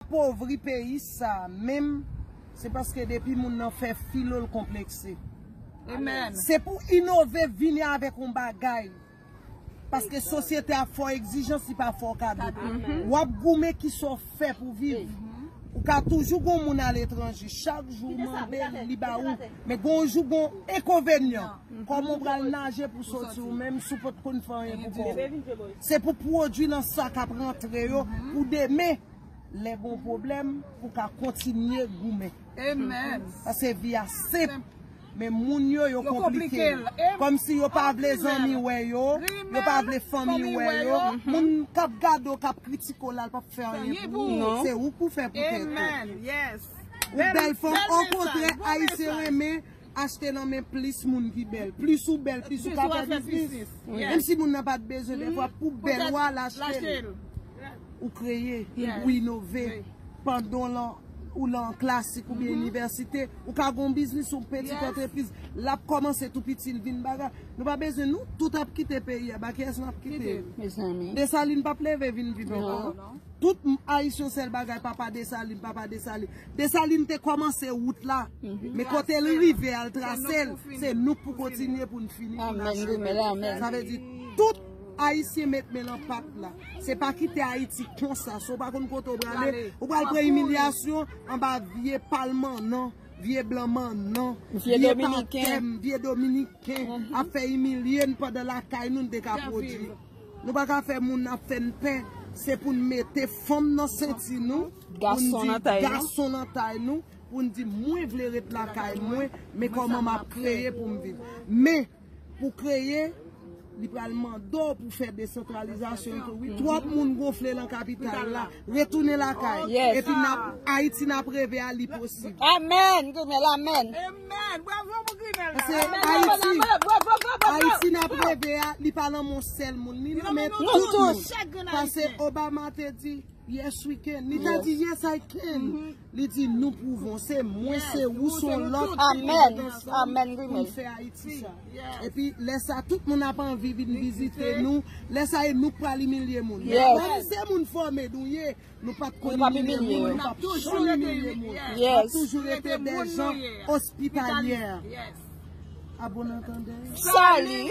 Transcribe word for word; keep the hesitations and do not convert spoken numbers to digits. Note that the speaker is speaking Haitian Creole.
Povri peyi sa menm, se paske depi moun nan fè filo l konplekse. Amen. Se pou inove, vini avèk yon bagay. Paske sosyete a fò egzijans, li pa fò kado. W ap goumen ki sa w fè pou viv. Ou ka toujou gon moun aletranje, chak jou w mande l, li ba ou. Men gon jou gon enkonvenyan. Kòman w pral naje pou soti ou menm si w pot konn fè anyen pou kò w? Se pou pwodui nan sa k ap rantre yo, pou demen, lè gon pwoblèm, pou ka kontinye goumen. Amen. Paske vi a senp. Men moun yo, yo konplike l. Kòmsi yo pa vle zanmi wè yo, yo pa vle fanmi wè yo. Moun k ap gade w, k ap kritike w la, l p ap fè anyen pou ou. Se ou k pou fè pou tèt ou. Ou bèl fanm, okontrè, Ayisyen renmen achte nan men plis moun ki bèl. Plis ou bèl, plis ou ka fè biznis. Menm si moun nan pa t bezwen, dèfwa pou bèl ou al achte l. Ou kreye, ou inove. Pandan w lan, ou lan klasik oubyen inivèsite, ou ka gon biznis, yon pitit antrepriz. L ap kòmanse tou piti, l vin bagay. Nou pa bezwen, nou tout ap kite peyi a. Ba kiyès n ap kite? Desalin p ap leve vin viv ankò. Tout Ayisyen sèl bagay, papa Desalin, papa Desalin. Desalin te kòmanse wout la. Men kote l rive al trase l, se nou k pou kontinye pou n fini pou n acheve. Sa vle di, tout Ayisyen met men nan pat la. Se pa kite Ayiti konsa. Si w pa konn kote w prale, ou pral pran imilyasyon anba vye pal mannan, vye blan mannan, vye patèm, vye dominiken ap fè imilye n pandan lakay nou n te ka pwodui. Nou pa ka fè moun ap fè n pè. Se pou n mete fanm nan senti nou, pou n di gason nan tay nou, pou n di mwen vle ret lakay mwen, men kòman m ap kreye pou m viv. Men, pou kreye, li pral mande w pou fè desantralizasyon tou. Wi, twòp moun gonfle lan kapital la. Retounen lakay. Epi n ap, Ayiti n ap reve a, li posib. Amèn, Grimèl, amèn. Amèn. Bravo pou Grimèl. Paske Ayiti, Ayiti n ap reve a, li pa lan men yon sèl moun. Li lan men tout moun. Paske Obama te di, "Yes, we can." Li ta di, "Yes, I can." Li di, "Nou pouvon, se mwen, se ou, se yon lòt. Amèn, amèn, wi, pou n fè Ayiti sa." Epi, lè sa, tout moun ap anvi vin vizite nou. Lè sa, e nou k pral imilye moun. Men kòm se moun fòme nou ye, nou pa t konn imilye moun, nou p ap janm imilye moun. Nou ap toujou rete de jan ospitalyè. A bon antandè. Sali.